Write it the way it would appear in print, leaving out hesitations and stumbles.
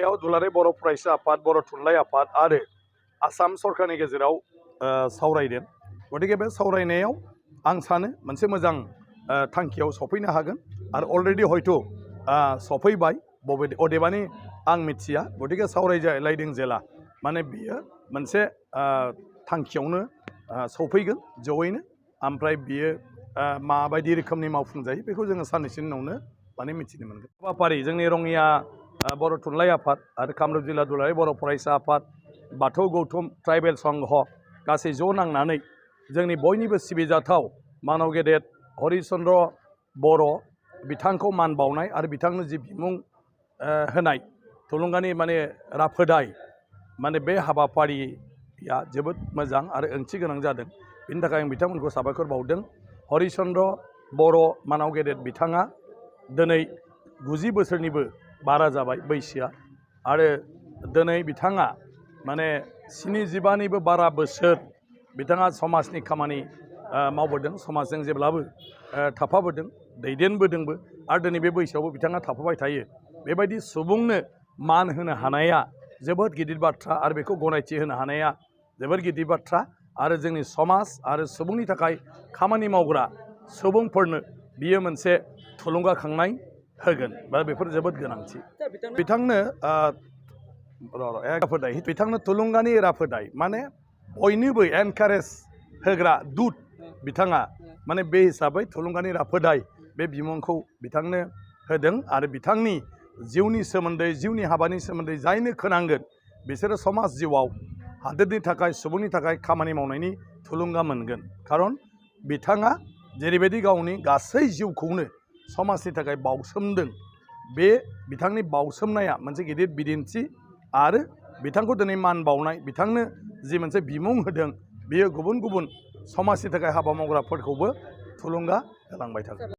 बेयाव दुलाराय बर' फरायसा आफाद, बर' थुनलाइ आफाद आरो आसाम सरकारनि गेजेराव सावरायदों। गतिके बे सावरायनायाव आं सानो मोनसे मोजां थांखियाव सफैनो हागोन आरो अलरेडि हयथ' सफैबाय अदेबानि आं मिथिया। गतिके सावरायलायदों जेला माने बियो मोनसे थांखियावनो सफैगोन जयैनो, ओमफ्राय बियो माबायदि रोखोमनि मावफुंजायो बेखौ जोङो साननैसोनि उनावनो माने मिथिनो मोनगोन। हाबाफारि जोंनि रङिया बर' थुनलाइ आफाद आरो कामरुप जिल्ला दुलाराय बर' फरायसा आफाद, बाथौ गौथुम ट्राइबेल संघ गासै ज' नांनानै जोंनि बयनिबो सिबिजाथाव मानव गेदेर हरिचन्द्र बर' बिथांखौ मान बावनाय आरो बिथांनो जि बिमुं होनाय थुलुंगानि माने राफोदाय माने बे हाबाफारिया जोबोद मोजां आरो ओंथि गोनां जादों। बेनि थाखाय आं बिथांमोनखौ साबायखर बावदों। हरिचन्द्र बर' मानव गेदेर बिथाङा दिनै 90 बोसोरनिबो बारा जाबाय बैसोआ, आरो दिनै बिथाङा माने 75निबो बारा बोसोर बिथाङा समाजनि खामानि मावबोदों, समाजजों जेब्लाबो थाफाबोदों, दैदेनबोदोंबो, आरो दिनै बे बैसोआवबो बिथाङा थाफाबाय थायो। बेबायदि सुबुंनो मान होनो हानाया जोबोद गिदिर बाथ्रा आरो बेखौ गनायथि होनो हानाया जोबोद गिदिर बाथ्रा, आरो जोंनि समाज आरो सुबुंनि थाखाय खामानि मावग्रा सुबुंफोरनो बियो मोनसे थुलुंगाखांनाय होगोन बा बेफोर जोबोद गोनांथि। बिथांनो बिथांनो थुलुंगानि राफोदाय माने बयनोबो एनकारेज होग्रा दुत बिथाङा, माने बे हिसाबै थुलुंगानि राफोदाय बे बिमुंखौ बिथांनो होदों। आरो बिथांनि जिउनि सोमोन्दै, जिउनि हाबानि सोमोन्दै जायनो खोनांगोन बिसोरो समाज जिउआव हादोरनि थाखाय, सुबुंनि थाखाय खामानि मावनायनि थुलुंगा मोनगोन। खारन बिथाङा जेरैबायदि गावनि गासै जिउखौनो समाजनि थाखाय बावसोमदों, बे बिथांनि बावसोमनाया मोनसे गिदिर बिदिन्थि, आरो बिथांखौ दिनै मान बावनाय, बिथांनो जि मोनसे बिमुं होदों, बियो गुबुन गुबुन समाजनि थाखाय हाबा मावग्राफोरखौबो थुलुंगा होलांबाय थागोन।